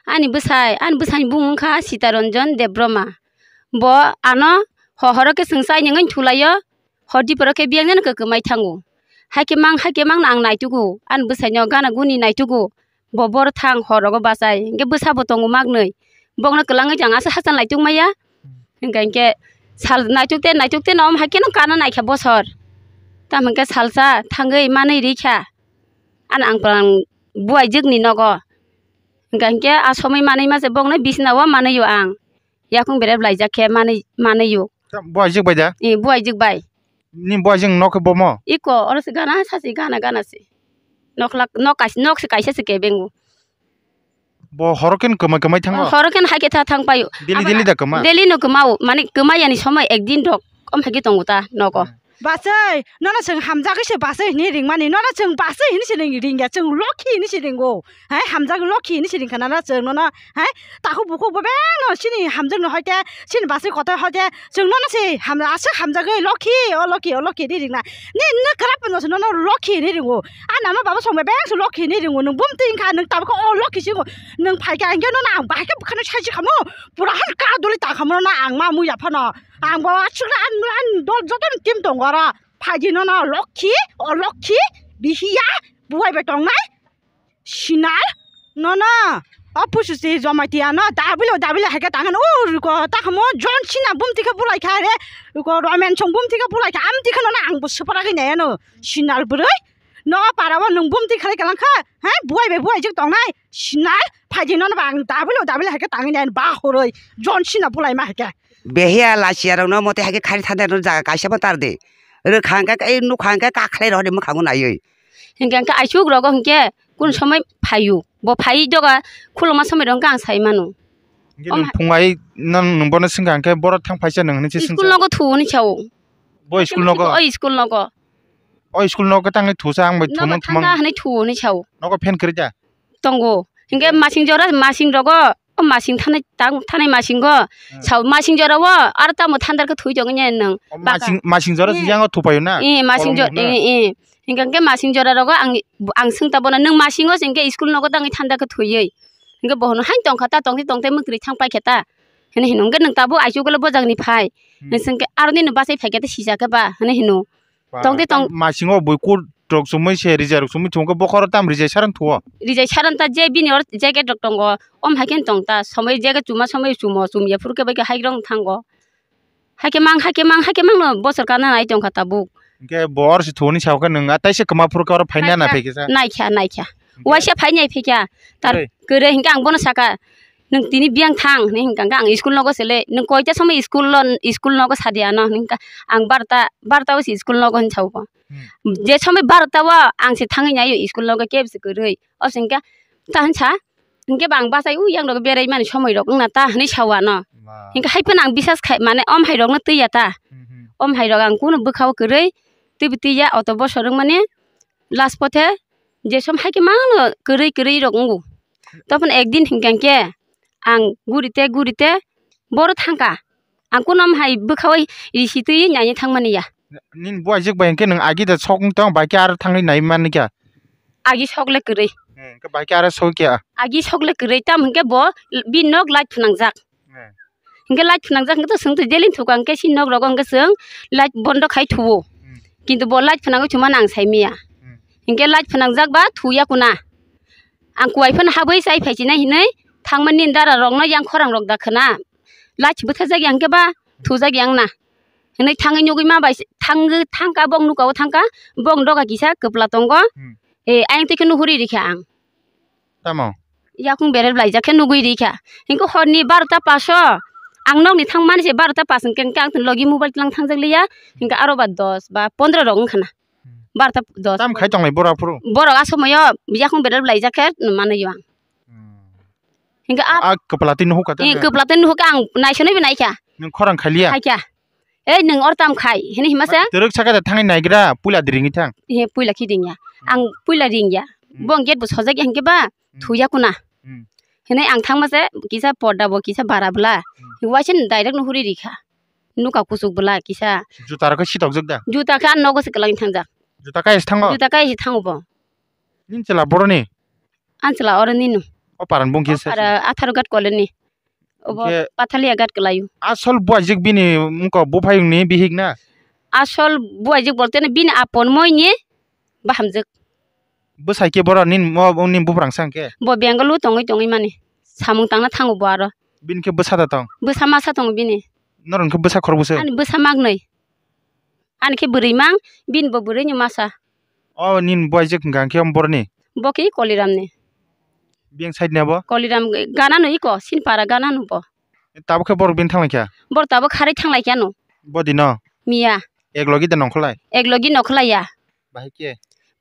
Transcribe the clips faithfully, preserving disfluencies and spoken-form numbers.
Ani bwsai, ani bwsaini bumung wngkha Sitaranjan Debbarma. Bo ano ho horo khe chwng chai nangwi thulaio, hor diporo khe biyang jani kwkwmai thango. Haikhe mang, haikhe mangno ang naitugo, ani bwsaino gana guni naitugo, bo bor thang hor rogo bachai, hinkhe bwsa bo tongo maknwi, bokno kwlangwi jang aswk hachal naituk maya. Hinkha hinkhe sal naituk te, naituk te no om haikhe no kana naikha bosor. Tamo hinkhe salsa thangwi manwi rikha, ani ang pran buaijwkni nogo. Hinkha hinkhe a somoi manwi mase bokno bisnao manwio ang. Yakung berep laijak khe manwi, manwio. Buaijwk bai da? E, buaijwk bai. Ni buaijwk nok khe bomo? Iko, oro se gana sasi gana gana se. Nok lak, nok kaisa, nok se kaisa se kebengo. Bo horo khen kwmai kwmai thango? Horo khen haikhe tha thang paio. Daily, daily da kwma? Daily no kwmao, mane kwmai yani somoi ekdin rok. Om haikhe tongo ta nogo. Hmm. Bachai, nono chwng hamjagwi se bachai hinwi ringmani, nono chwng bachai hinwi se ring, ringya, chwng lokhi hinwi se ringo. Hai, hamjagwi lokhi hinwi se ringkha nono chwng, nono, hai, takhuk bukhuk bo beng no chini hamjakno hoite, chini bachai kotor hoite, chwng nono se ham-, aswk hamjagwi lokhi, o lokhi, o lokhi hinwi ringna. Ni, ni kwrak pano se nono lokhi hinwi ringo. A nama baba songbe beng se lokhi hinwi ringo, nwng bumtwi wngkha, nwng tabukhe o lokhi se ringo. Nwng phaikha hinkhe nono ang bahai khe bwkhano saisi khamo, pura han ka duli ta khamo nono ang ma muya phano. Ang bo aswkra an, an dol joto ni team tongo oro. Phaidi nono lokhi, o lokhi, bihiya, buai bai tongnai. Sinal, nono, o pusu si jomai tiya no, dabilo, dabilo haikhe tangan, o riko, takhamo, John Cena bumti khe bulai kha re, riko, Roman song bumti khe bulai kha, amti khe nono ang bo swprak nai ano, sinal bwrwi, no para o nwng bumti khlai kalang kha, hai, buai bai buai jik tongnai, sinal, phaidi nono ba ang dabilo, dabilo haikhe tangwi nai, ba horoi, John Cena bulai ma haikhe. Behiya lachiya rokno mote haikhe khari thani rw jaga kaisa bo tar di. Rwkha hwnkhe, ei nukha hwnkhe kakhlai rw hwnwi mwkhango naiwi. Hinkhe, hinkhe aisuk rogo hinkhe kun somoi phaio. Bo phai doga khuluma somoi rok hwnkhe ang sai mano. Hinkhe nwng phungai nang nwng bono swngkha hinkhe borok thang phaisa nwng hwnwi se swngsa. School nogo thuo hwnwi sao. Bo school nogo? O school nogo. O school nogo tangwi thusa ang bai thumung thumang. Nogo thangkha hwnwi thuo hwnwi sao. Nogo fan kwrwi da? Tongo. Hinkhe masing jora, masing rogo, o masing thanai, tang, thanai masingo, hmm, sao masing jora o, aro tamo thandar khe thwi tongo nya nwng. O, masing, masing jora se yango thupaio na? Eh, masing jo-, eh, eh. Hinkhe, hinkhe masing jora rogo ang, ang swngta bono, nwng masingo se hinkhe school nogo tangwi thandar khe thwiwi. Hinkhe bo hwno, "Hai tongkha ta, tongtwi tongtwi mwkhwrwi thang paikha ta," hwnwi hino. Hinkhe nwng tabuk aichukle bojak ni phai. Hmm. Hinkhe aro nini bachai phaikha ta sijak khe ba, hwnwi hino. Tongtwi tong. Masingo bui kut rok chumui se, rija rok chumui thung khe bokhoro tam rijai saran thuo. Rijai saran ta je bini or jacket rok tongo, om hai khe tong ta, somoi jacket chuma somoi chumo, chumya phuru khe bai khe hai rok thango. Hai khe mang, hai khe mang, hai khe mang no bosor kana nai tong kha tabuk. Hinkhe bo or se thuo ni sao khe nwng a taisa kwma phuru khe oro phai nai na phai khe sa. Naikha, naikha. Hinkhe? Waisa phai nai phai kha. Tar kwrwi. Kwrwi hinkhe ang bono saka. Nwng tini biyang thang hwnwi hwnkha khe ang school nogo se le, nwng koita somoi school lo, school nogo sadi ano hwnwi hwnkha ang barota, barota o se school nogo hwnwi sao bo. Hmm. Je somoi barota o ang se thangwi naio school nogo kebo se kwrwi. O se hwnkha ta hwnsa, hinkhe ba ang bachai o yang rogo berai mani somoi rok wngna ta hwnwi sao ano. Ba. Hinkhe hai phano ang bisas khai mane om hai rokno twi ya ta. Hmm, hmm. Om hai rok ang kunu bwkha o kwrwi, twibo twi ya, auto bosor wngmani last pothe je som hai khe mano kwrwi kwrwi rok wngo. Toboni ekdin hinkha khe ang guri te guri te boro thangkha. Ang kunom hai bwkha o risi twi nai thangmani ya. Nini buaijwk bai hinkhe nwng agi da sok wng tong, bai khe aro thangwi nai mani kha? Agi sok le kwrwi. Hmm, hinkhe bai khe aro sok kha? Agi sok le kwrwi, tamo hinkhe bo bini nok light phwnangjak. Hmm. Hinkhe light phwnangjak hinkhe to swngtwi daily thuka hinkhe si nok rogo hinkhe chwng light bondo khai thuo. Hmm. Kintu bo light phwnangwi thumani ang saimanya. Hmm. Hinkhe light phwnangjak ba thuya kuna. Ang kuwai phano habwi chai phai chinai hinwi thangmani nini dara rokno yang khorang rok da khwna. Light bwthajak ya hinkhe ba thujak ya wngna. Hinwi thangwi nugwi ma bai thangwi thangkha bok nuka o thangkha bok doga kisa kwpla tongo. Hmm. E, ayang twi khe nuhuri rikha ang. Tamo? Yakung berep laijak khe nugwi rikha. Hinkhe horni barota paso ang nokni thangmani se barota pas hinkhe, hinkhe ang logi mobile tlang thangjak liya. Hinkhe aro ba dos ba pondro rok wngkha na. Hmm. Barota dos. Tam khai tonglai bora phuru? Borok a somoyo yakung berep laijak khe manwi ang. Hmm. Hinkhe a, a kwpla twi nuhukha ta? Eh, kwpla twi nuhukha ang naisonwi bo naikha. Nwng khorang khailiya? Khaikha. Ei, nwng or tam khai, hini hima se? Twrwk saka da thangwi naigra, puila di ringwi thang. He, puila khi ringya. Hmm. Ang puila ringya. Hmm. Bo ang gate bo sojak ya hinkhe ba, hmm, thuya kuna. Hmm. Hini ang thangma se, kisa porda bo, kisa bara bwla. Hmm. Waisa direct nuhuri rikha. Nuka kuchuk bwla, kisa. Juta rok khe sitokjak da? Juta khe ang nogo se kwlangwi thangjak. Juta kaya se thango? Juta kaya se thango bo. Nini chwla boroni? Ang chwla oro nini. O paran bung kisa. Para atharo gat colony. Obo Hingke Pathalia gat kelayu. Asol buaijik bini mungko buphayungni bihik na? Asol buaijik bolte ni bini apon moi ni bahamjik. Bwsai khe boro nin mo, nin buprang sa hingke? Bo Bengal o tongwi tongwi mani. Samung tangna thango bo aro. Bini khe bwsa da tong? Bwsa masa tongo bini. Norok khe bwsa khorokbwswk? Ani bwsa maknwi. Ani khe bwrwi mang, bini bo bwrwi ni masa. O nin buaijik hingka hingke boroni? Bo khe Koliram ni. Biyang side ni abo? Koliram gana no iko, Sinpara gana no bo. Tabuk khe borok bini thanglaikha? Borok tabuk kharwi thanglaikha no. Bodi no? Miya. Ek logi de nongkholai? Ek logi nokholai ya. Bahai khe?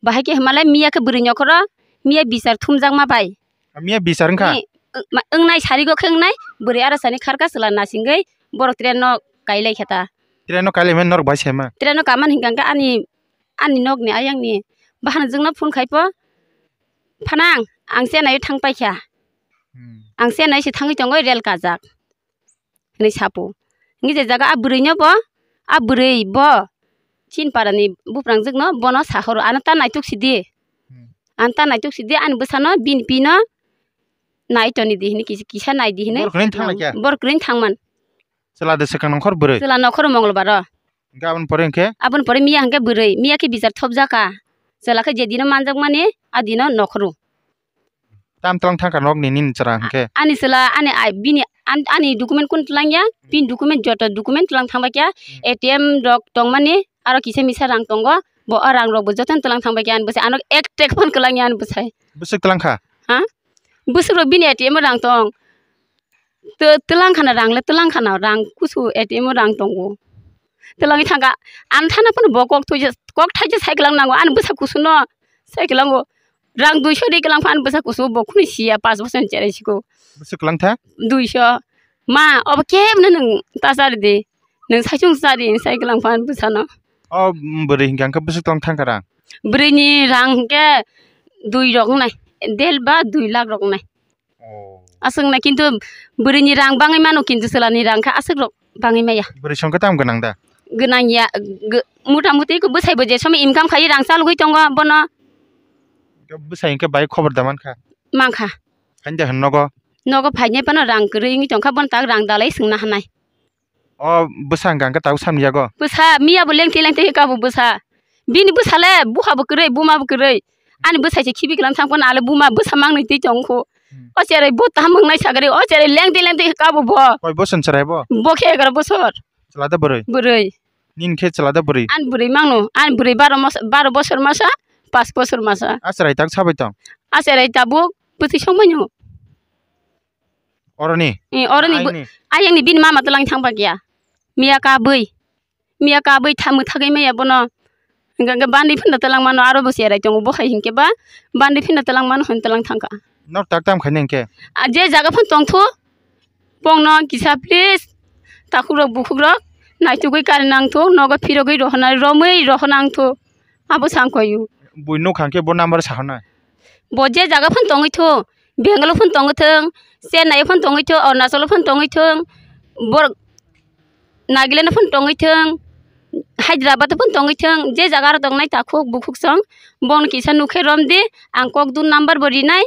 Bahai khe hwnmalai miya khe bwrwi nokhoro, miya bichar thumjakma bai. Miya bichar wngkha? Ni, wng-, ma-, wngnai sarigo khe wngnai, bwrwi aro sani kharkha chwla nasingwi borok train no kailaikha ta. Train no kailaimani norok bai saima? Train no kamani hingka hingke ani, ani nokni ayangni bahanajwkno phone khaipo, "Phanang, ang Chennai o thang paikha. Hmm. Ang Chennai se thangwi tongo, rel kajak." Hinwi sapo. Hinwi je jaga a bwrwi no bo, a bwrwi bo Chinpara ni buprang jwk no bono sahoro, "Ano ta naituk sidi. Hmm. Ano ta naituk sidi, ani bwsano bini pino nai toni di," hinwi kis-, kisa nai di hinwi. Bor kwrwini thang lai kha? Bor kwrwini thangman. Chwla de swkang nongkhor bwrwi? Chwla nokhoro Mongolbar o. Hingke aboni pore hingke? Aboni pore miya hingke bwrwi, miya khe bichar thopjaka. Chwla khe je dino manjakmani, a dino nokhoro. Tam tlang thangkha nok ni nini chwra hwnkhe? Ani chwla, ani ai, bini, an-, ani document kun tlang ya, bini document, joto document tlang thang bai kya, Hmm. A T M rok tong mani, aro kisa misa rang tongo, bo o rang rok bo joto no tlang thang bai kya, ani bwsai ano ek trek phone kwlang ya ani bwsai. Bwswk tlang kha? Ha? Bwswk rok bini A T M o rang tong. Tw-, twlang khana rang le, twlang khana rang kusu A T M o rang tongo. Twlangwi thangkha, ang thana phano bo kok thoi je, kok thai je cycle ang nango, ani bwsa kusu no cycle ango. Rang duiso ri kwlang phan bwsa kusu bo khuni siya, pas bosor ni cherai siko. Bwswk kwlang tha? Duiso. Ma, obo kebno nwng ta chari di. Nwng saichung chari, cycle ang phan bwsano. O, mm, bwrwi hingka hingke bwswk tong thangkha rang? Bwrwini rang hingke dui rok wngnai, del ba dui lakh rok wngnai. Oh. Aswk na, kintu bwrwini rang bangwi mano, kintu chwlani rang khe aswk rok bangwi maya. Bwrwi songkhe tamo gwnang da? Gwnang ya, gw-, mota muti ko bwsai bo je somoy income khai rang chalogwi tongo bono. Bwsai hwnkhe bai khobor da mankha? Mankha. Haini da hwn nogo? Nogo phainai phano rang kwrwi wngwi tongkha, bono tak rang dalai swngna hanai. O bwsa hwnkha hwnkhe tabuk samni yago? Bwsa miya bo lengtwi lengtwi khe kabo bwsa. Bini bwsa le buha bo kwrwi, buma bo kwrwi. Ani bwsai se khibi kwlang thang phano ale buma bwsa mangnwi twi tong kho. Hmm. O cherai bo tamo wngnai sagari, o cherai lengtwi lengtwi khe kabo bo. Koi bosor ni chwrai bo? Bo khe egaroh bosor. Chwla da bwrwi? Bwrwi. Nini khe chwla da bwrwi? Ani bwrwi mangno, ani bwrwi baro masa, baro bosor masa, pas bosor masa. A cherai tak sabai tong? A cherai tabuk bwtwi songmani. Oroni? Eh, oroni bo, ayangni? Ayangni bini mama twlang thang ba kya. Miya kabwi. Miya kabwi tha-, mwthagwi maya bono. Hingke hingke bandi phano twlang mano, aro bo cherai tongo. Bo hai hingke ba bandi phano twlang mano hwn twlang thangkha. Nok tak tam khaini hingke? A je jaga phano tongthu. Bongno kisa please. Takhuk rok bukhuk rok. Naitugwi kari nangthu. Nogo phirogwi rohona, romwi rohona nangthu. Abo sangkhoyu. Bui nukha hingke bo number sahana. Bo je jaga phano tongwi thu. Bangalore phano tongwi thung, Chennai phano tongwi thung, Arunachal phano tongwi thung, borok Nagaland phano tongwi thung, Hyderabad phano tongwi thung, je jaga aro tongnai takhuk bukhuk song, bono kisa nukhe romdi, ang kokduk number bo rinai,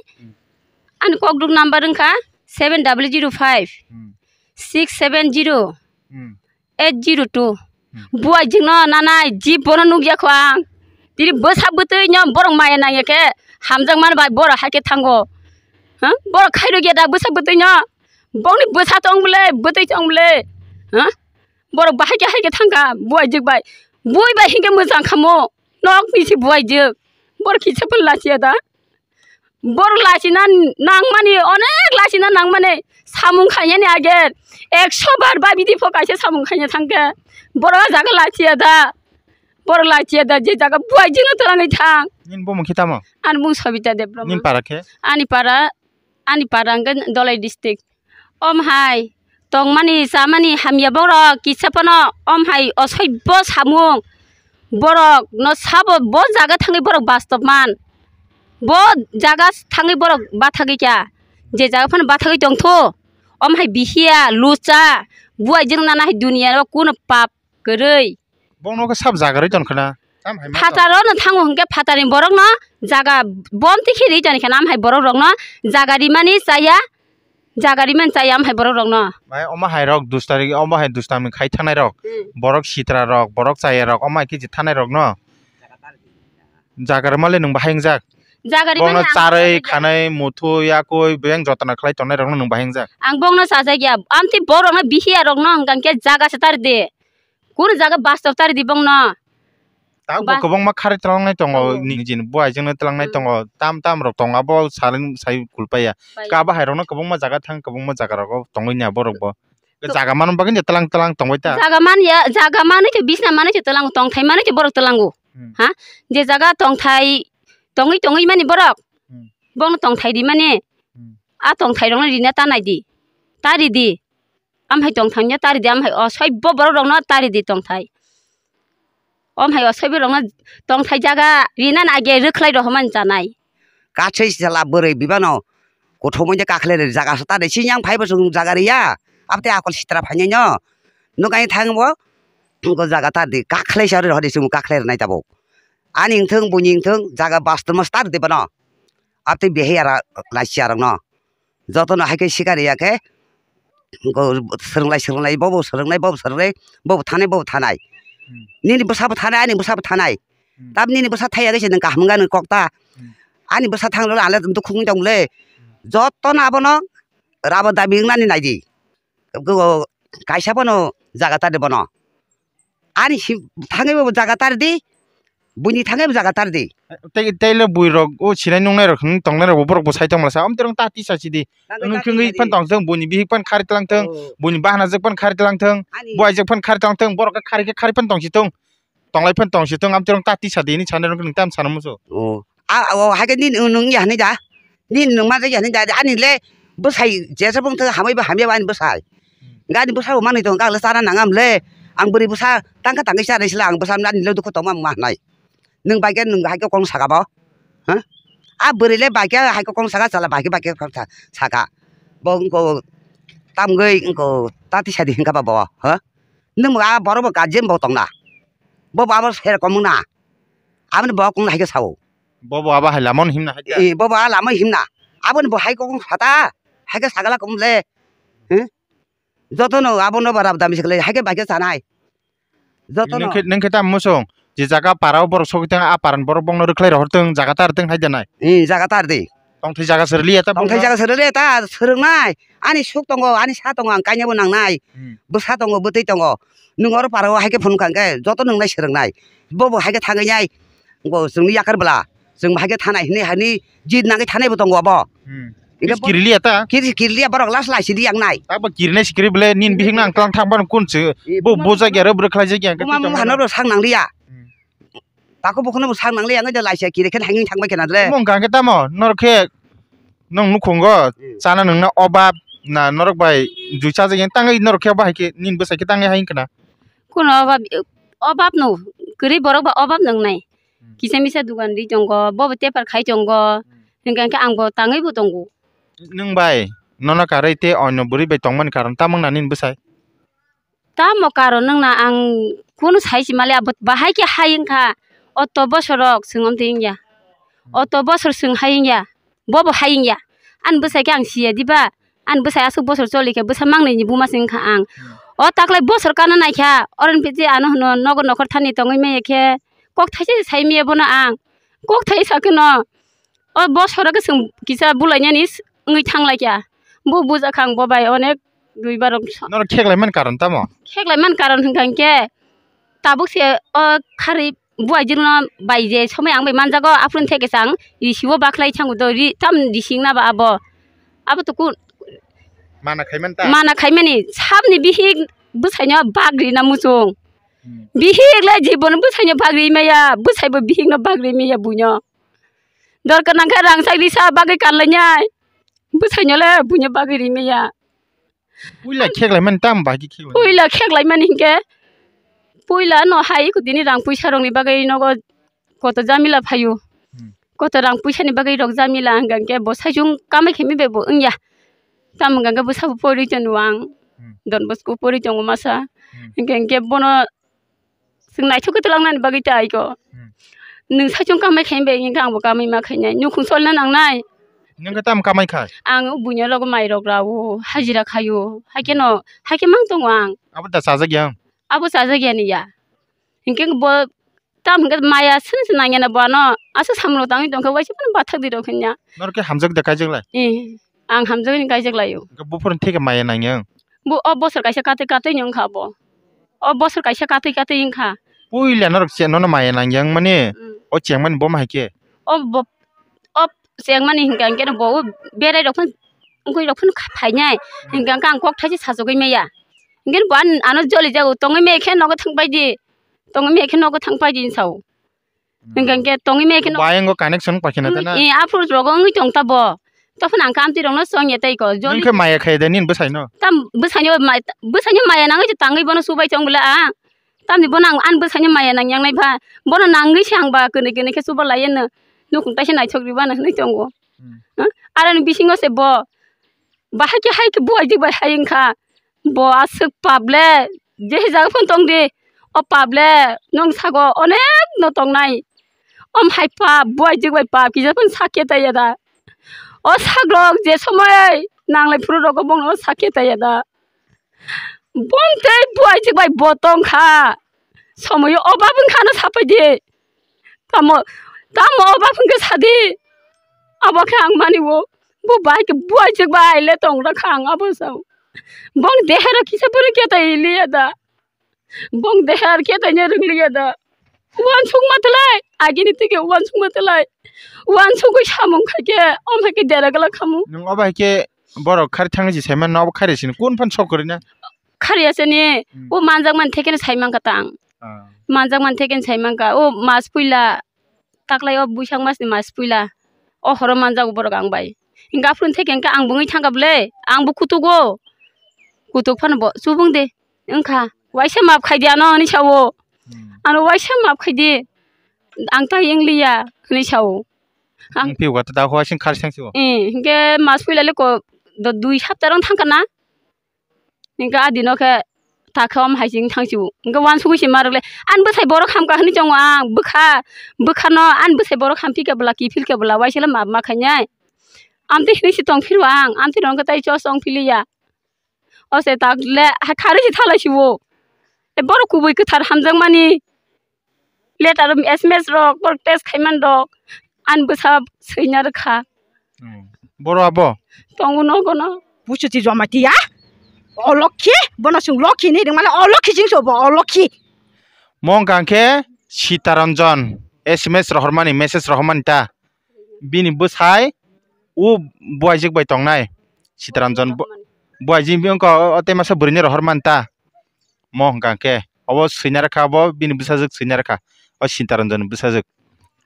ani kokduk number wngkha seven double zero five, six seven zero, eight zero two. Hmm. Buai jingno nanai, jib bono nukya kho ang. Tini bwsa bwtwi no borok maya nangya khe hamjak mani bai borok hai khe thango. Ha? Borok khairokya da bwsa bwtwi no. Bongni bwsa tong bwle, bwtwi tong bwle. Ha? Borok bahai khe hai khe thangkha, buai jik bai. Bui bai hinkhe mwchang khamo. Nok ni si buai jik. Borok kisa phano lachiya da. Borok lachina nangmani, onek lachina nangmani, samung khainani age ekso bar ba bidi pho kaisa samung khaina thangkhe, borok o jaga lachiya da, borok lachiya da, je jaga buai jino twlangwi thang. Nini bumung khe tamo? Ani bumung Sabita Debbarma. Nini para khe? Ani para, ani para hwnkhe Dholai district. Om hai tongmani chamani hamya borok kisa phano om hai osoibo samung borok no sabo bo jaga thangwi borok bastob man bo jaga thangwi borok bathagwi kya je jaga phano bathagwi tongthu om hai bihiya lucha buai jwng nana hai duniya o kuno pap kwrwi. Bongno khe sab jagarwi tongkha na? Tam hai ma to. Phataro no thango hwnkhe phatarni borokno jaga bomti khe ri toni khe nam hai borok rokno jaga rimani chaya, jaga rimani chaya am hai borok rokno. Mai omo hai rok dus tarik, omo hai dus tarik khai thanai rok. Hmm. Borok sitra rok, borok chaya rok, omo hai khe je thanai rok no. Jaga rwmale nwng bahai wngjak. Jaga rwmani. Bono ang charwi khanai, muthwi, yakwi, beng jotona khlai tongnai rokno nwng bahai wngjak. Ang bongno chajak ya. Amtwi borokno bihiya rokno hwnkha khe jaga se tari di. Kunu jaga bastob tari di bongno. Tabuk bo kwbangma khari tlangnai tongo, oh, nini jini buai jwngno tlangnai tongo, tam tam rok tongo, abo salai sai kulpaiya. Paiya. Kabo hai rokno kwbangma jaga thang, kwbangma jaga rogo tongwi nya borok bo. To- Jaga mano bagwi tlang tlang tongwi ta. Jaga man ya, jaga manwi to bisna manwi to tlango, tongthai manwi to borok tlango. Hmm. Ha? Je jaga tongthai, tongwi tongwi mani borok. Hmm. Bongno tongthai di mani. Hmm. A tongthai rokno rina ta nai di. Ta ri di. Am hai tongthai ya ta ri di, am hai o soi bo borok rokno ta ri di tongthai. Om hai o soi borokno tongthai jaga rina na age rwkhlai rohormani chanai. Kathwi chwla bwrwi bibano kuthumui de kakhlai rw jaga se ta de sini yang phaibo chwng jaga riya. Abtwi akol sitra phainai no. Nukai thang bo jaga ta di kakhlai sa rw hodi chwng kakhlai rwnai tabuk. Ani wngthung buini wngthung jaga bastuma star de bono. Abtwi behi ara laisi arokno. Jotono hai khe sikari ya khe, go swrwnglai swrwnglai, bobo swrwngnai, bobo swrwngnai, bobo thanai, bobo thanai. Hmm. Nini bwsabo thanai, ani bwsabo thanai. Hmm. Tab nini bwsa thai ya khe se nwng kaham wngya nwng kok ta. Hmm. Ani bwsa thang rwle ale dukhu wngwi tong le. Hmm. Jotono abono rabo dabi wngnani nai di. Go kaisa bono jaga ta de bono. Ani si thangwi bo jaga tar di, buini thangwi bo jaga tar di. Tei, tei le bui rok o sinai nungnai rok hwn tongnai rok bo borok bo sai tong masa. Amtwi rong ta tisa si di. Nang nwng ta khwngwi tisa di. Phan tong thung, buini bihik phan khari tlang thung, oh, buini bahana jwk phan khari tlang thung, ani buai jwk phan khari tlang thung, borok khe khari khe khari phan tong si thung, tonglai phan tong si thung, amtwi rong ta tisa di, ni sanai rok nwng tam sana musu. Oh. A, o, hai khe nini nwng ya hinwi da? Nini nwng ma ya hinwi da? Ani le bwsai jesa bwng thang hamai ba hamya ba ani bwsai. Hmm. Gani bwsa bo manwi tong kha le chana nang am le. Ang bwrwi bwsa tang kha tangwi cha rw sila ang bwsa ani le dukhu tong ma ma hnai. Nwng bai khe nwng hai khe kong saka bo. Ha? A bwrwi le bai khe hai khe kong saka chala bai khe bai khe kong sa-, saka. Bo wngko tamgwi wngko tati sadi hingka ba bo. Ha? Nwng bo a borok bo guardian bo tong na. Bo bo abo ser komung na. Aboni bo kong hai khe sao. Bobo abo hai lamano himna hai khe. Eh, bobo a lama himna. Aboni bo hai kok sata, hai khe sagala kom le. Hmm? Jotono abono ba rab dami sikle, hai khe bai khe chanai. Jotono. Nung khe, nung khe tamo muchung, je jaga para o borok sogwi tong, a para ni borok bongno rwkhlai rohor tong, jaga tar tong hai denai. Eh, jaga tar di. Tongthai jaga se rwliya ta. Tongthai jaga se rwliya ta, swrwngnai. Ani suk tongo, ani sa tongo, ang kainabo nangnai. Hmm. Bwsa tongo, bwtwi tongo. Nwng oro para o hai khe phunukha hwnkhe, joto nwngnai swrwngnai. Bobo hai khe thangwi nai. Bo chwngni yakar bwla, chwng bahai khe thanai hinwi hani jit nangwi thanai bo tongo abo. Hmm. Hingke bo kiriliya ta? Kiri-, kiriliya borok last lai sidi yang nai. Abo kirinai si kiri bole nin bihik nang tlang thang ban kun se. Eh, bo buma bo jagya buma re bwrwk khlai jagya hingke buma twi buma tongmani. Hano bo sak nang liya. Hmm. Tako bo kheno bo sak nang liya ngai da lai se kiri khen hanging thang bai khe na dre. Mung kha hingke tamo norok khe nong nukhungo. Hmm. Chana nungna obab na norok bai jui cha jagya tangwi norok khe bahai khe nin bwsai khe tangwi hai wngkha na. Kuno obab, obab no kwrwi borok ba obab nungnai. Hmm. Kisa misa dogan ri tongo, bobo tepar khai tongo, hmm, hingka hingke ang bo tangwi bo tongo. Nwng bai nono karwi tei onyo bwrwi bai tongmani karon tamo wngna nini bwsai? Tamo karon wngna ang kunu sai se mali abo bahai khe hai wngkha, oto bosor rok chwng omtwi wngya, hmm, oto bosor chwng hai wngya. Bobo hai wngya. Ani bwsai khe ang siya diba? Ani bwsai aswk bosor choli khe bwsa mangnai ni buma se wngkha ang. Hmm. O taklai bosor kana naikha, oro ni piti ano hwno nogo nokhor thani tongwi maya khe kok thaisa se sai maya bono ang. Kok thaisa kheno o bosor khe chwng kisa bulainani s-, wngwi thanglaikha. Bo bujakha ang bo bai onek dui barok. Norok kheklai man karon tamo? Kheklai man karon hwnkha hwnkhe tabuk se o khari buai jwngno bai je somoi ang bai manjago, aphuru theke chang risibo bakhlai thango do, ri tam rising na ba abo, abo to kun mana khaimani ta? Mana khaimani, sabni bihik bwsaino bagri na muchung. Hmm. Bihik le jibon bwsaino bagri maya, bwsaibo bihikno bagri maya buino. Dorkar nangkha rang sak risa bagwi kanlainai, bwsaino le buino bagwi ri maya. Puila kheklai mani tamo bahai khe kheklai? Puila kheklai mani hinkhe, puila no hai eko tini rang puisa rokni bagwi nogo koto jamila phaio. Hmm. Koto rang puisa ni bagwi rok jamila hingka hinkhe bo saichung kamai khe mi bai bo wngya. Tamo hingka hinkhe bwsabo pori tongo ang. Hmm. Don Bosco pori tongo masa. Hmm. Hingka hinkhe bono Chwng naithok khe twlangnani bagwi ta aiko. Hmm. Nwng saichung kamai khaimani bagwi hwnkhe angbo kamai ma khainai. Nukhung solna nangnai. Nwng khe tamo kamai kha? Ang buino rogo mairok rao, hajira khaio. Haikhe no, haikhe mang tongo ang. Abo da chajak ya? Abo chajak yani ya. Hinkhe bo tam hinkhe maya sini se nangya na bo ano. Aswk samung tangwi tongkha waisa phano bathak di rok hinya. Norok khe hamjak da kaijak lai? Eh, ang hamjak ni kaijak laio. Hinkhe buphuru theke maya nangya? Bo o bosor kaisa katwi katwi ni wngkha bo. O bosor kaisa katwi katwi wngkha. Puila norok che nono maya nangya wngmani. Mm. O chengmani bo ma hai khe? O bo, o chengmani hinkha hinkhe bo berai rok phano, wngwi rok phano phainai. Mm. Hinkha hinkhe ang kok thaisa sajagwi maya. Hinkhe bo an-, ano joli jago tongwi maya khe nogo thang paidi. Tongwi maya khe nogo thang paidi hinwi sao. Hinkha hinkhe tongwi maya khe no. Bayang o connection pakhina tana. Eh, aphuru rogo wngwi tong ta bo. Tophano ang kamti rokno chongya tei ko. Nwng khe maya khaida nini bwsaino? Tam bwsaino mai, bwsaino maya nangwi tangwi bono subai tong bwle a. Tamni bono ang ani bwsaino maya nangyangnai ba. Bono nangwi se ang ba kwnwi kwnwi khe chuba laiya no. Nukhung taisa naithok ribana hinwi tongo. Hmm. Huh? Aroni bisingo se bo. Bahai khe hai khe buai jik bai hai wngkha. Bo aswk pap le, je jaga phano tong di, o pap le nwng sago onek no tongnai. Om hai pap, buai jik bai pap kisa phano sakhe taiya da. O sakrok je somoi nanglai phuru rogo bongno sakhe taiya da. Bong tei buai jik bai bo tong kha. Somoi o bap wngkha no sapai di. Tamo, tamo o bap wngkha sadi. Abo khe ang mani o. Bo bai khe buai jik bai le tong ra kha ang abo sao. Bong dehero kisa phuru khe tai liya da. Bong deher khe tai ne rwng liya da. Uansuk ma twlai, agini tike uansuk ma twlai. Uansugwi samung khai khe, om hai khe dera glak khamu. Nwng obo hai khe borok khari thangwi se saiman no, obo khari sini kun phan sok kwrwi na? Khari asani, hmm, o manjak man thekeno saimang kha tang. Ah. Manjak man thekeno saimang kha. O mas puila, taklai o buisang masni mas puila. O horo manjago borok ang bai. Hinkhe aphuru theke hinkhe ang bungwi thangkha bwle, ang bo kutugo. Kutuk phano bo chubung de. Wngkha, waisa maap khaidi ano hinwi sao. Hmm. Ano waisa maap khaidi. Ang tai wngliya hinwi sao. Ang phiyok ta da hua sing khar sang sio. Eh, hinkhe mas puila le ko do dui sapta rong thangkha na. Hinkhe a dino khe takhe om hai sing thang sio. Hinkhe uansugwi se ma rwk le. Ani bwsai borok hamkha hinwi chongo ang. Bwkha, bwkha no ani bwsai borok hampi khe bwla kiphil khe bwla waisa le maap ma khainai. Amtwi hinwi se tong phiro ang. Amtwi rong khe tai chos ong philiya. O se tak le ha kharwi se thalai sibo. E borok kubui kwthar hamjakmani. Letter S M S rok, borok test khaiman rok. Ani bwsa swina rwkha. Hmm. Boro abo? Tongo nogo no. Puchuti joma tiya. O lokhi, bono sung lokhi ni ringmale o lokhi jing sobo o lokhi. Mong kangkhe Sitaranjan S M S rohormani, message rohormani ta. Bini bwsai o buaijwk bai tongnai. Sitaranjan bu-, buaijwk bini wngkha o, o tei masa bwrwini rohor manta. Mo hwnkha khe obo swina rwkha, obo bini bwsajwk swina rwkha, o Sitaranjan ni bwsajwk.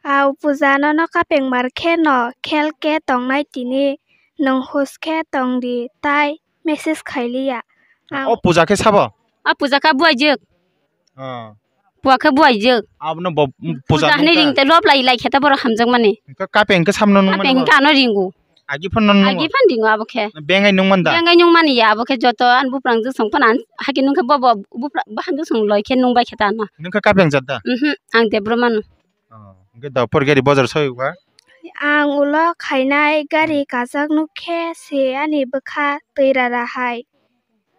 Au puja nono kapeng mar khe no khel khe tongnai tini nwng hus khe tong di tai message khai liya. Ang o puja khe sabo? A puja kha buaijwk. Ah. Bua khe buaijwk. Abono bo, puja puja hinwi nungkha. Ring tei lob lai lai khe ta borok hamjakmani. Hwnkhe kapeng hwnkhe samno nungmani. Kapeng bo? Hwnkhe ano ringo. Agi phano nung. Agi phan ringo abo khe. Bengai nungman da? Bengai nungmani ya abo khe joto ani buprang jwsong phano an haki nungkhe bobo bupra bahan jwsong loi khe nungbai khe ta ano. Nungkha kapeng jat da? Mhm, ang Debra mano. Oh, hwnkhe da por gari bazar soi ba? Ang ulo khainai gari kajak nukhe se ani bwkha twi rara hai.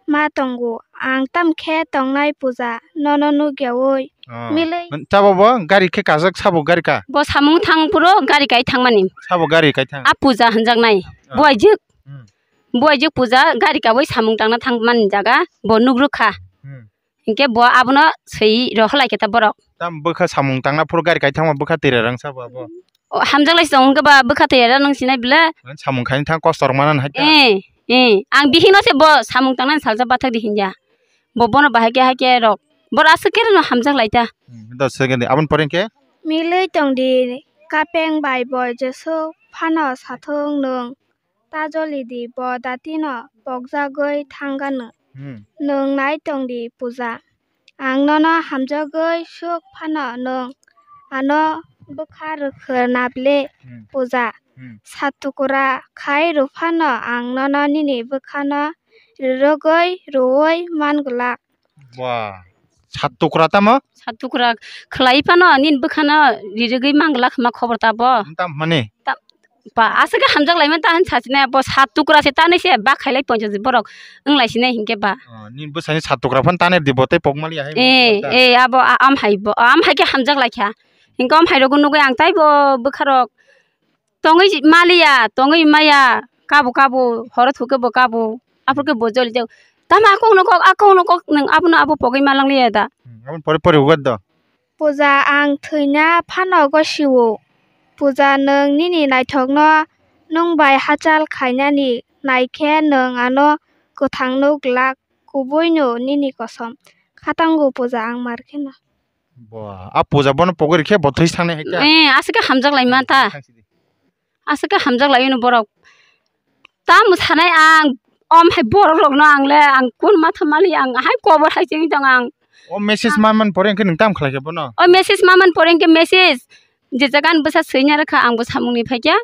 Ma tongo, ang tamo khe tongnai puja, nono nukyaui. Ah. Milwi. Chabo bo gari khe kajak sabo gari ka? Bo samung thang phuru gari kai thangmani. Sabo gari kai thang. A puja hwnjaknai. Ah. Buaijwk. Hmm. Buaijwk puja gari kaui samung tangna thangmani jaga bo nukrwkha. Hmm. Hinkhe bo abono swi rohorlai khe ta borok. Tam bwkha samung tangna phuru gari kai thangma bwkha twi rarang sabo abo. O, hamjak lai se tongo hwnkhe ba bwkha twi rarang nung sinai bwle. Samung khaini thang kosto rok manani hai ta. Eh, eh, ang bihikno se bo samung tangnani salsa bathak di hinya. Bo bono bahai khe hai khe rok. Boro aswk khe rwno hamjak lai ta. Hmm, dos second di. Aboni pore hinkhe? Milwi tong di kapeng bai boi jesuk phano sathung nung. Ta joli di, bo datino pokjagwi thangano. Hmm. Nwng nai tong di, puja. Ang nono hamjagwi suk phano nwng ano bwkha rwkhwrna ble, hmm, puja. Hmm. Satukura khai rw phano ang nono nini bwkhano rirogwi rwui man glak. Ba, Sat tukra tamo? Sat tukra khlai phano nini bwkhano ririgwi manglak ma khobor tabo. Tam mani? Ba aswk khe hamjak laimani ta hinwi sachinai, bo sat tukra se tanwi se bak khailai ponchash borok wng lai sinai hinkhe ba. Oh, nini bwsani sat tukra phano tanwi di bo tei pokmali ahai. Eh, eh, abo a-, am hai bo, am hai khe hamjak lai kha. Hinkhe am hai rokno nugwi ang taibo bwkha rok tongwi maliya, tongwi maya, kabo kabo, horo thukhe bo kabo, aphuru khe bo joli jak. Tamo akokno kok, akokno kok, nwng abono abo pogwi malangliya da. Hmm, aboni pore pore ugat do. Puja, ang thwina phano gosio. Puja, nwng nini naithokno nwng bai hachal khainani nai khe nwng ano kwthangno glak, kubuino nini kosom. Khatango Puja, ang mar kheno. Bo, a Puja bono pogwi rikhe bo thwi sangnai hai ta? Eh, aswk khe hamjak laima ta. Aswk khe hamjak laino borok. Tamo sanai ang, om hai borok rokno ang le, ang kun matha mali ang, hai kobor hai chengwi tong ang. O message ma man pore hwnkhe nwng tam khlai khe bono? O message ma man pore hwnkhe message. Je jaga ani bwsa swina rwkha ang bo samungni phaikya.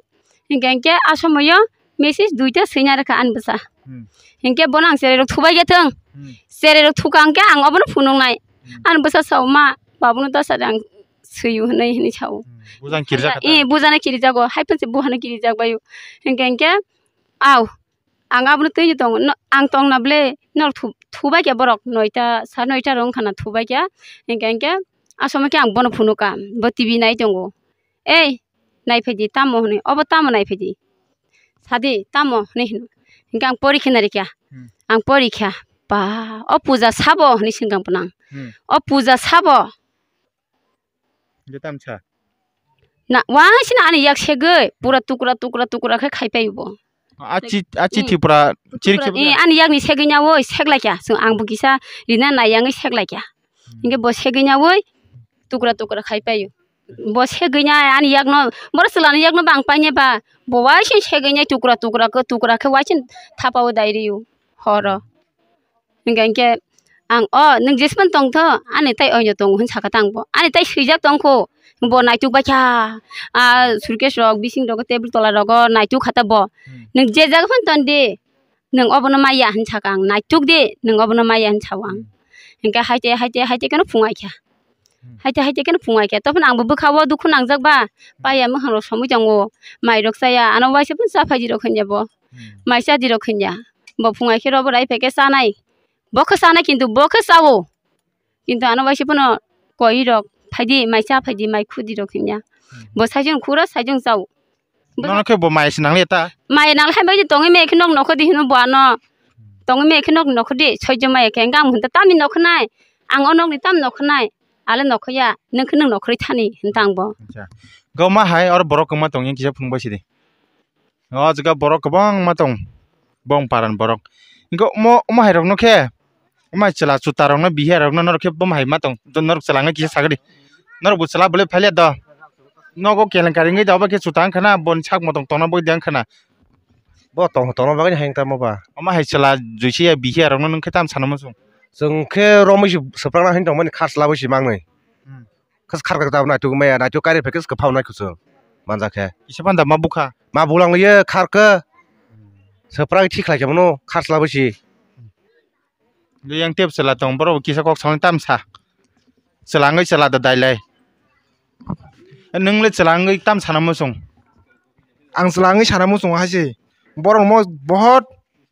Hinkhe hinkhe a somoyo message duita swina rwkha ani bwsa. Hmm. Hinkhe bono ang cherai rok thubai khe thwng. Hmm. Cherai rok thuka hinkhe ang obono phunuknai. Hmm. Ani bwsa sao ma, babuno ta sari ang swiyo hinwi hinwi sao. Hmm. Bujang kirjak kha ta? Eh, bujana kirjago, hai phano se buhano kirjak baio. Hinkhe hinkhe, au, ang abono twi tongo, no, ang tongna ble, nor thu-, thubai khe borok noita, sar noita rok wngkha na thubai khe, hinkhe hinkhe, a somo khe ang bono phunukha, bo T V nai tongo, "Ei, nai phaidi, tamo?" hwnwi, "Obo tamo nai phaidi? Sadi, tamo?" hwnwi hino. Hinkhe ang pori khe narikha, Hmm. ang pori kha, "Ba, o puja sabo?" hwnwi swngkha ang bono. Hmm. "O puja sabo?" Hinkhe tamsa? Na, wansina ani yak segwi, pura tukra, tukra, tukra khe khai paio bo. A chi, a chi Hmm. Tripura, chiri Tripura, khe eh, ani yakni segwi nya woi, sek lai kha. Chwng ang bo kisa rina nai yangwi sek lai kha. Hmm. Hinkhe bo segwi nya woi, tukra, tukra khai paio. Bo segwi nya ani yakno, boro chwlani yakno bang paine ba, bo waising segwi nya tukra, tukra khe, tukra khe waising thapao dai rio horo. Hinkhe hinkhe ang, "O, nwng jespan tongtho, ani tai oino tongo," hwn sakha ta ang bo. "Ani tai swijak tongkho, bo naituk bai kha, a, suitcase rok, bising rok, table tola rogo naituk kha ta bo. Hmm. Nwng je jaga phano ton di, nwng obono maya," hwn sakha ang, "Naituk di, nwng obono maya," hwn sao ang. Hmm. Hinkhe haite, haite, haite kheno phungai kha. Hmm. Haite, haite kheno phungai kha. Tophano ang bo bwkha o dukhu nangjak ba, Hmm. paya mwkhang rok somwi tongo, mai rok chaya, ano waisa phano cha phai di rok hwnya bo. Hmm. Mai cha di rok hwnya. Bo phungai khe robo rai phaikhe chanai. Bo khe chanai kintu bo khe chao. Kintu ano waisa phano koi rok phaidi, mai cha phaidi, mai khudi rok hwnya. Hmm. Bo saichung khura saichung chao. Bo Nono khe bo mai se nangliya ta? Mai nang hai bai tongwi me khe nok nokho di hino bo ano. Hmm. Tongwi me khe nok nokho di, soijo mai khe ang hwn ta tamni nokho nai. Ang o nokni tam nokho nai. Ale nokho ya, nwng khe nwng nokho ri thani hwn ta ang bo. Acha. Goma hai oro borok kwma tongya kisa phunuk bai sidi. O jaga borok kwbangma tong, bong paran borok. Hinkhe omo, omo hai rokno khe, omo hai chwla chuta rokno, bihiya rokno norok khe bomo hai ma tong, norok chwla wngkha kisa sagadi. Norok bo chwla bolai phailia do. Nogo kelenkari wngwi da, obo khe chuta wngkha na, boni sak motong tongna bagwi de wngkha na. Bo tong, tongna bagwi hai wngtamo ba. Omo hai chwla juichiya bihiya rokno nwng khe tam sana muchung? Chwng khe romwi se swprakna hini tongmani kha chwla bai se mangnwi. Hmm. Khe khar khe tabuk naituk maya, naituk kari phai khe kwphao nai kuchuk manjak khe. Kisa panda ma bukha? Ma bulang liye khar khe. Swprak thik khlai khe mano khar chwla bai se. Liyang tep chwla tong, borok kisa kok song tam sa. Chwla wngwi chwla da dai lai. Nwng le chwla wngwi tam sana muchung? Ang chwla wngwi sana muchung hai se. Borok mo bohot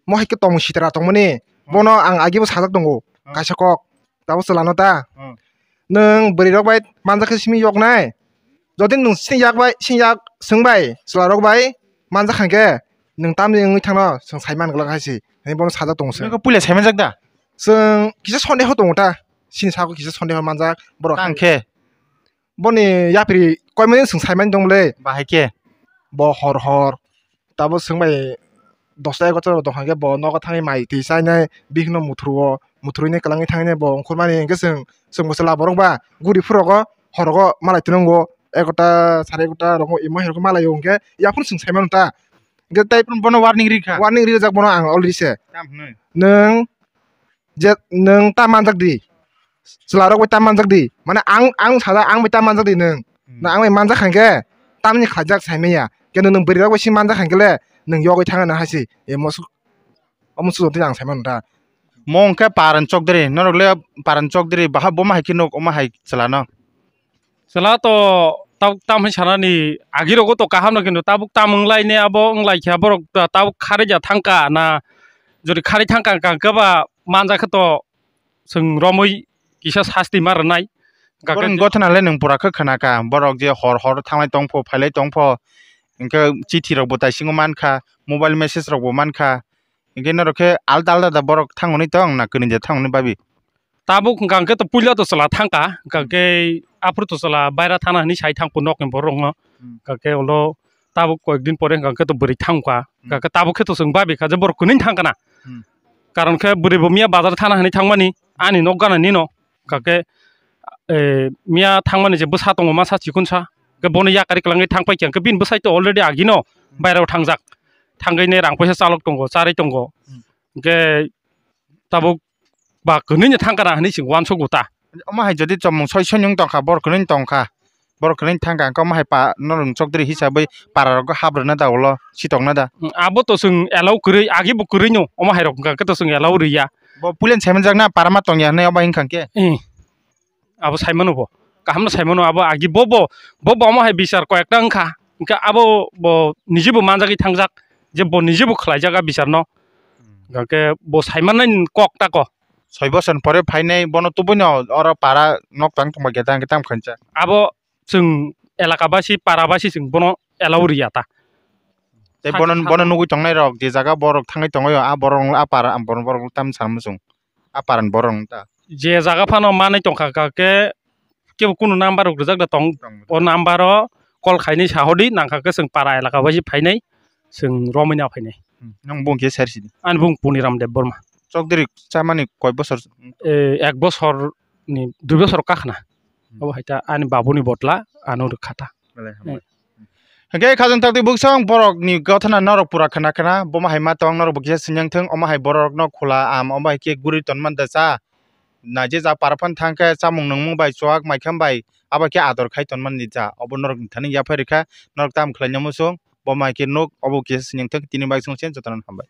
mo hai khe tong sitra tongmani. Bono ang agi bo sajak tongo. Hmm. Kaisa kok. Tabuk chwlano ta? Hmm. Nwng bwrwi rok bai manjak khe simi yok nai. Jodi nwng sini yak bai, sini yak swng bai, chwla rok bai manjak kha khe nwng tamni wngwi thangno chwng sai man glak hai se. Hwnwi bono sajak tongo chwng. Nwng khe puila sai manjak da? Chwng kisa sondeho tongo ta. Sini sako kisa sondeho manjak borok. Tang khe? Boni yapri koimani chwng sai mani tong le. Bahai khe? Bo hor hor. Tabuk chwng bai dosta egarota rok tong kha khe bo nogo thangwi mai twi chainai, bihikno muthuru o, muthurui nai kwlangwi thangwi nai bo ongkhormani, hinkhe chwng, chwng bo chwla borok ba guri phuru rogo horogo malai tongo, egarota sare egarota rogo imo hai rogo malai o, hinkhe yaphuru chwng sai mano ta. Hinkhe tei bono warning rikha? Warning rijak bono ang already se. Tam hwnwi? Nwng je nwng ta manjak di, chwla rok bai ta manjak di, mane ang, ang sajak, ang bai ta manjak di nwng. Hmm. Nwng ang bai manjak kha khe tamni khlaijak sai manya, khe nwng bwrwi rok bai se manjak kha khe le nwng yogwi thang nang hai se, emo su-, omo sujo twi ang sai mano ta. Mo hwnkhe Paran Chokdri, norok le Paran Chokdri, baha bo ma hai khe nuk, omo hai chwla no. Chwla to tabuk tam hai sanani agi rogo to kaham no, kintu tabuk tam wng lai ne abo wng lai kha borok ta-, tabuk kharwi ja thang kha na, jodi kharwi thang kha hwnkhe ba manja khe to chwng romwi kisa sasti ma rwnai. Hwnkhe borokni gothana le nwng pura khe khna kha, borok je hor hor thanglai tong pho, phailai tong pho, hwnkhe chithi rok bo taisingo man kha, mobile message rok bo man kha, hwnkhe norok khe alda alda da borok thangmani tong na kwnwi ja thangmani babi? Tabuk hwnkha hwnkhe to puila to chwla thangkha, hwnkha hwnkhe aphuru to chwla baira thana hwnwi sai thangkho nokni borok rokno. Hmm. Hwnkha hwnkhe ulo tabuk koyek din pore hwnkha hwnkhe to bwrwi thangkha. Hmm. Hwnkha hwnkhe tabuk khe to chwng babi kha je borok kwnwi thangkha na. Hmm. Karon khe bwrwi bo miya bazar thana hwnwi thangmani, ani nok gana nino. Hwnkha hwnkhe, eh, miya thangmani je bwsa tongo masa chikonsa. Hwnkhe bono yakari kwlangwi thangpai kha hwnkhe bini bwsai to already agino bairao thangjak. Thangwi ne rang poisa chalok tongo, charwi tongo. Hmm. Hwnkhe tabuk ba kwnwi no thang kana hwnwi chwng uansukgo ta. Omo hai jodi chomung soi soi nwng tongkha, borok kwnwi tongkha, borok kwnwi thangkha, hwnkhe omo hai pa norok chokdri hisabwi para rok hap rwna da ulo, sitokna da. Abo to chwng allow kwrwi, agi bo kwrwi no, omo hai rok hwnkha khe to chwng allow rwya. Bo pulen saimanjak na para ma tongya hwnwi obo hwnkha khe? Abo saimano bo, kaham no saimano abo agi bo, bo, bo, bo omo hai bichar koyekta wngkha, hwnkhe abo bo niji bo manjagwi thangjak, je bo niji bo khlaijak a bichar no, hwnkhe bo saimanai kok ta ko. Soi bosor ni pore phainai bono tubuino oro para nok tang tongba khe tang khe tamo khainsa. Abo chwng elaka basi, para basi chwng bono allow rwya ta. Tei bono, bono nugwi tongnai rok je jaga borok thangwi tongwi o, a borok, a para, borok tam sanmung chwng. A paran borok wng ta. Je jaga phano manwi tongkha, hwnkha khe kebo kunu number rok rijak da tong. Tong. O number o call khainwi sahodi, nangkha khe chwng para elaka bai phainai, chwng romwi na phainai. Hmm. Nwng bung khe sir sidi? Ani bung Puniram Debbarma. Chokdiri chamani koi bosor? Eh, ek bosor ni, dui bosor kakhna. Hmm. Obo hai ta ani babuni botla ano rwkha ta. Belai hambai. Hmm. Hwnkhe khajang takti buksong borokni gothana norok pura khna khna, bomo hai ma tong norok bo kisa sinjang thung, omo hai borokno khula am, omo hai khe guri tonmani da cha. Na je ja para phano thang khe chamung nungmung bai chuak mai kham bai, abo khe ador khai tonmani cha. Obo norokni thani yaphai rwkha, norok tamo khlaina muchung, bomo hai khe nuk, obo kisa sinjang thung, tini bai chwng se jotono hambai.